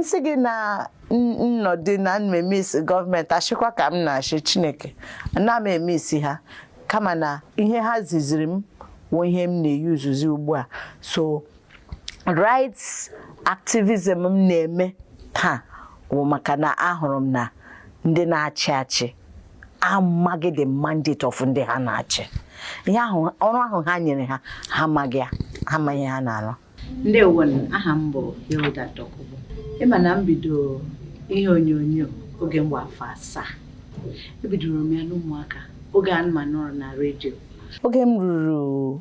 M sị gị na nnọdụ na m emiss gọọmenti, ashịkwa ka m na-achị Chineke na m emiss ha, kama na ihe ha ziziri m wụ ihe m na-eyuzuzi ugbu a. So rights activism m na-eme taa wụ maka na ahụrụ m na ndị na-achị achị amaghị the mandate of ndị ha na-achị. Ihe ahụ, ọrụ ahụ ha nyere ha, ha amaghị ya, ha amaghị ihe ha na-arụ. Ndewo, aha m bụ Hilda Dokubo. Ịma na m bido ihe onyonyo oge m gba afọ 7. Ebidoro m ya n'ụmụaka oge a ma nọrọ na redio. Oge m ruru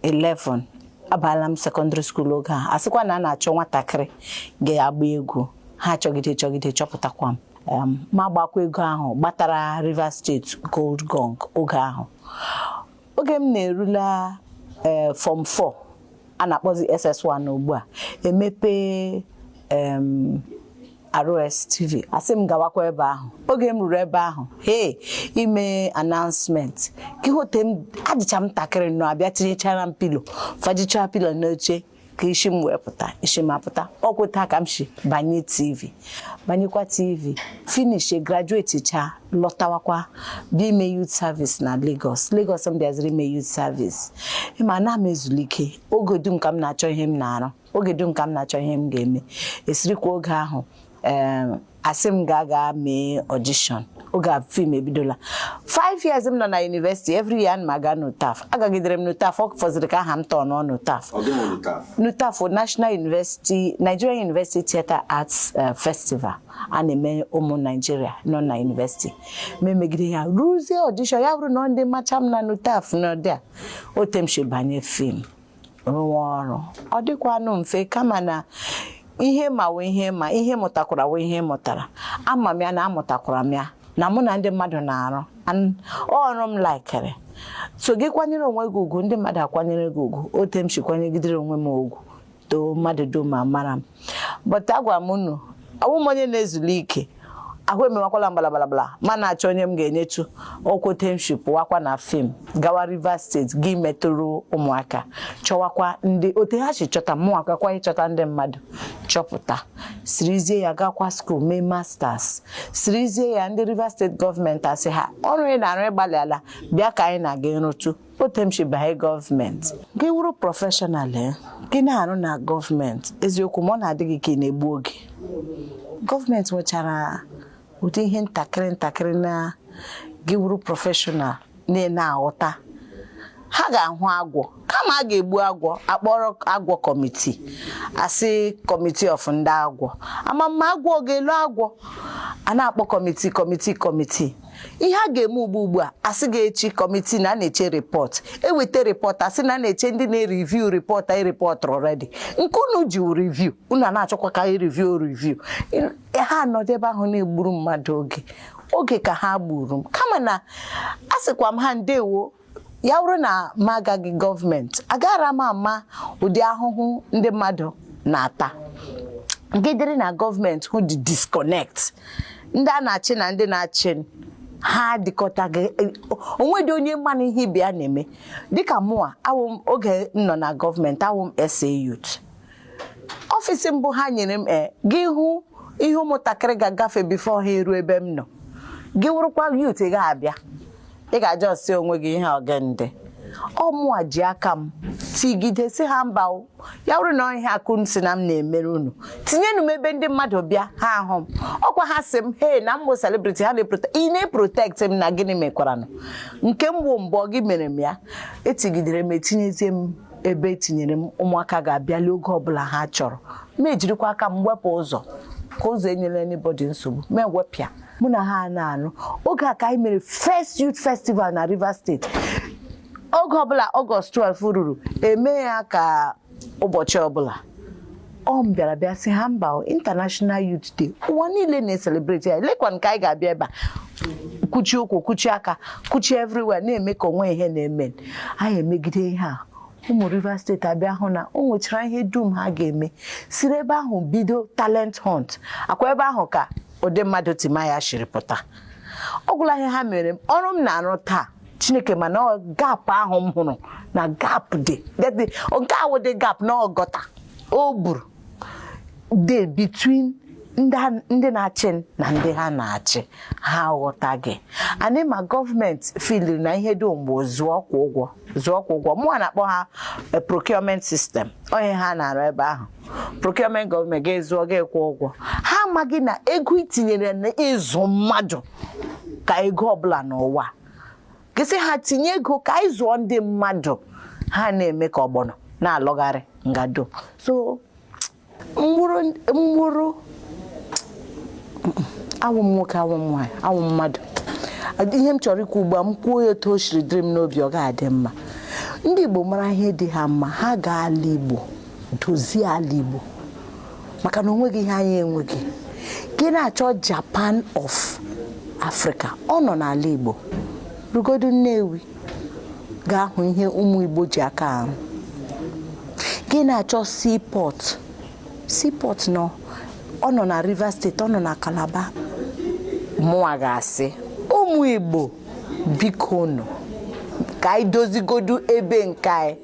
11, abaala m secondary school. Oge a asịkwa na a na-achọ nwatakịrị ga-agba egwu, ha chọgide chọgide chọpụtakwa m, ma gbakwa ego ahụ gbatara Rivers State Gold Gong. Oge ahụ, oge m na-erula form 4, a na-akpọzi SS1 ugbu a, emepe ROS TV, asị m gawakwa ebe ahụ. Oge m ruru ebe ahụ, hey, ime announcement ka ihote m, adịcha m ntakịrị nnọọ, abịa tinyechara m pillow, fajichaa pillow n'oche ka isi m wee pụta, isi m apụta. Ọkwụta ka m si banye TV, banyekwa TV, finish, graduate cha, lọtawakwa bịa ime youth service na Lagos. Lagos m bịaziri ime youth service, ịma na m ezulike. Oge dum ka m na-achọ ihe m na-arụ, oge dum ka m na-achọ ihe m ga-eme. Esirikwa oge ahụ, asị m ga-aga mee audition. Oge a film ebidola. 5 years m nọ na university, every year ana m aga NUTAF. Agagidere m NUTAF, ọ fọziri ka aha m tọọ nọ NUTAF. Ọ gịnị NUTAF? NUTAF, National University, Nigerian University Theatre Arts Festival a na-eme ụmụ Nigeria nọ na university. Ma emegide ya ruzie audition, ya bụrụ na ndị macha m na NUTAF n'ọdị a ote m si banye film, rụwa ọrụ. Ọ dịkwanụ mfe, kama na ihe ma wụ ihe, ma ihe mụtakwara wụ ihe mụtara. Ama m ya na amụtakwara m ya na mụ na ndị mmadụ na-arụ ọrụ m likere. So gị kwanyere onwe gị ugwu, ndị mmadụ akwanyere gị ugwu. Ote m si kwanyegidere onwe m ugwu too, mmadụ dum amara m. But agwara m unu, ọwụ m onye na-ezuli ike ahụ emewakwala mgbalabalabala ma na-achọ onye m ga-enyetu okwote m si pụwakwa na film gawa Rivers State, gị metụrụ ụmụaka, chọwakwa ndị ote ha si chọta mụ, akakwa ịchọta ndị mmadụ chọpụta, sirizie ya gakwa school, mee masters, sirizie ya. Ndị Rivers State gọọmenti asị ha, ọrụ ị na-arụ ịgbalị ala, bịa ka anyị na-aga nrụtụ. Ote m si banye gọọmenti, gị wụrụ professional, gị na-arụ na gọọmenti. Eziokwu ma ọ na-adị gị ka ị na-egbu oge. Gọọmenti nwechara ụdị ihe ntakịrị ntakịrị na gị wụrụ professional na-aghọta. Ha ga-ahụ agwọ, kama a ga-egbu agwọ, akpọrọ agwọ committee, asị committee of ndị agwọ ama mma, agwọ ga-elu agwọ, a na-akpọ committee, committee, committee. Ihe a ga-eme ugbu a, asị ga-echi committee na a na-eche report, eweta report, asị na a na-eche ndị na-ereview report. Anyị report already, nke unu ji review, unu a na-achọkwa ka anyị review review. Ha nọdụ ebe ahụ na-egburu mmadụ oge. Oge ka ha gburu m, kama na asịkwa m ha ndewo. Ya bụrụ na m agaghị gọọmenti, agara m ama ụdị ahụhụ ndị mmadụ na-ata. Nke dịrị na gọọmenti hụ dị disconnect, ndị a na-achị na ndị na-achị ha dịkọtaghị. Onwedị onye mmanụ ihe ibe ya na-eme. Dịka mụa awụ m, oge m nọ na gọọmenti, awụ m SA Youth. Office mbụ ha nyere m, gị hụ ihe ụmụntakịrị ga-agafe before ha eru ebe m nọ. Gị wụrụkwa youth, ị ga-abịa, ị ga-aja ọsị onwe gị ihe ọgende. Ọ mụa ji aka m tigide si ha mba o. Ya bụrụ na ihe akụ si na m na-emere unu, tinyenụ m ebe ndị mmadụ bịa ha ahụ m. Ọkwa ha sị m he na mbụ celebrity ha na-eprotect, ị na-eprotect m na gịnị mekwaranụ nke m bụ mbọ gị mere m ya. Etigidere m, etinyezie m ebe etinyere m, ụmụaka ga-abịali oge ọbụla ha chọrọ. Ma ejirikwa aka m wepụ ụzọ ka ụzọ enyela anybody nsogbu, ma ewepịa mụ na ha na-anụ. Oge a ka anyị mere first youth festival na Rivers State. Oge ọbụla August 12 ruru, eme ya ka ụbọchị ọbụla ọ m bịara bịa sị ha mba o, International Youth Day, ụwa niile na-ecelebrate ya, lekwa nke anyị ga-abịa ebe a kwuchie ụkwụ, kwuchie aka, kwuchie everywhere, na-eme ka onwe ihe na-eme. Anyị emegide ihe a, ụmụ Rivers State abịa hụ na o nwechara ihe dum ha ga-eme, siri ebe ahụ bido talent hunt. Akwa ebe ahụ ka ụdị mmadụ Timaya shiri pụta. Ọ gwụla ihe ha mere m, ọrụ m na-arụ taa, Chineke, mana ọ gap ahụ m hụrụ na gap dị nke awụ dị gap na ọgọta o gburu dị between Ndị na-achị na ndị ha na-achị, ha aghọtaghị anyị. Ma gọọmenti filiri na ihe dum bụ zụọ kwa ụgwọ, zụọ kwa ụgwọ. Mụnwa na-akpọ ha procurement system. Onye ha na-arụ ebe ahụ, procurement, gọọmenti ga-ezụọ, ga-ekwu ụgwọ. Ha amaghị na ego itinyere na ịzụ mmadụ ka ego ọbụla n'ụwa. Gịsị ha tinye ego ka anyị zụọ ndị mmadụ, ha na-eme ka ọgbọnọ na-alọgharị ngado. So mgbụrụ mgbụrụ, awụ m nwoke, awụ m nwaanyị, awụ m mmadụ. Ihe m chọrọ ikwu ugbu a, m kwuo ya otu o siri dịrị m n'obi, ọ ga-adị mma. Ndị Igbo mara ihe dị ha mma, ha gaa ala Igbo, dozie ala Igbo, maka na onweghị ihe anyị enweghị. Gị na-achọ Japan of Africa, ọ nọ n'ala Igbo. Rugodu Nnewi, gaa hụ ihe ụmụ Igbo ji aka arụ. Gị na-achọ seaport, seaport nọ, ọ nọ na Rivers Steeti, ọ nọ na Calabar. Mụnwa ga-asị ụmụ Igbo, biko nụ, ka anyị dozigodu ebe nke anyị.